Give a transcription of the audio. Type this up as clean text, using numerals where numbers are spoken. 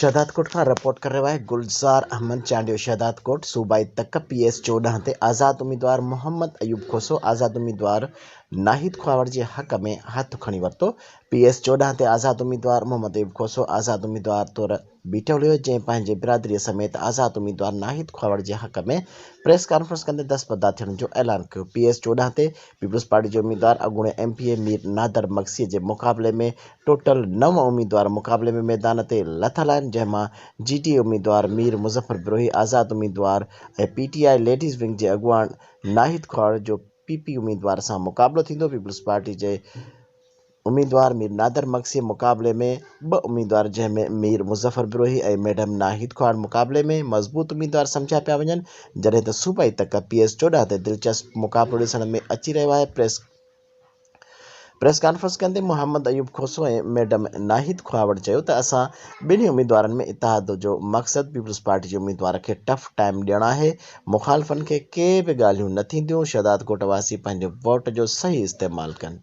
شهدادڪوٽ کان رپورٽ ڪري رهيو آهي گلزار احمد چانڊيو شهدادڪوٽ صوبائي تڪ پي ايس 14 تي آزاد اميدوار محمد ايوب کوسو آزاد اميدوار ناهيد کهاوڙ جي حق ۾ هٿ کڻي ورتو پي ايس 14 تي آزاد اميدوار محمد ايوب کوسو آزاد اميدوار طور بيٺل هيو جنهن پنهنجي برادريء سميت آزاد اميدوار ناهيد کهاوڙ جي حق ۾ پريس ڪانفرنس ڪندي دستبردار ٿيڻ جو اعلان ڪيو. پي ايس 14 تي پيپلز پارٽي جي اميدوار اڳوڻي ايم پي اي مير نادر مگسيء جي مقابلي ۾ ٽوٽل نو اميدوار مقابلي ۾ ميدان تي لٿل آهن جنهن مان جي ٽي اي اميدوار مير مظفر بروهي آزاد اميدوار ۽ P T I ladies wing جي اڳواڻ ناهيد کهاوڙ جو پي پي اميدوار سان مقابلو ٿيندو. پيپلز پارٽي جي اميدوار مير نادر مگسي مقابلي ۾ ٻه اميدوار جنهن ۾ مير مظفر بروهي ۽ ميڊم ناهيد کهاڙ مقابلي ۾ مضبوط اميدوار سمجهيا پيا وڃن جڏهن ته صوبائي تڪ پي ايس 14 تي دلچسپ مقابلو ڏسڻ ۾ اچي رهيو آهي پريس پريس ڪانفرنس ڪندي محمد ايوب کوسو ۽ ميڊم ناهيد کهاوڙ چيو ته اسان ٻنهي اميدوارن ۾ اتحاد جو مقصد پيپلز پارٽي جي اميدوار کي ٽف ٽائيم ڏيڻ آهي مخالفن کي ڪي به ڳالهيون نه ٿينديون شهدادڪوٽ واسي پنهنجي ووٽ جو صحيح استعمال ڪن.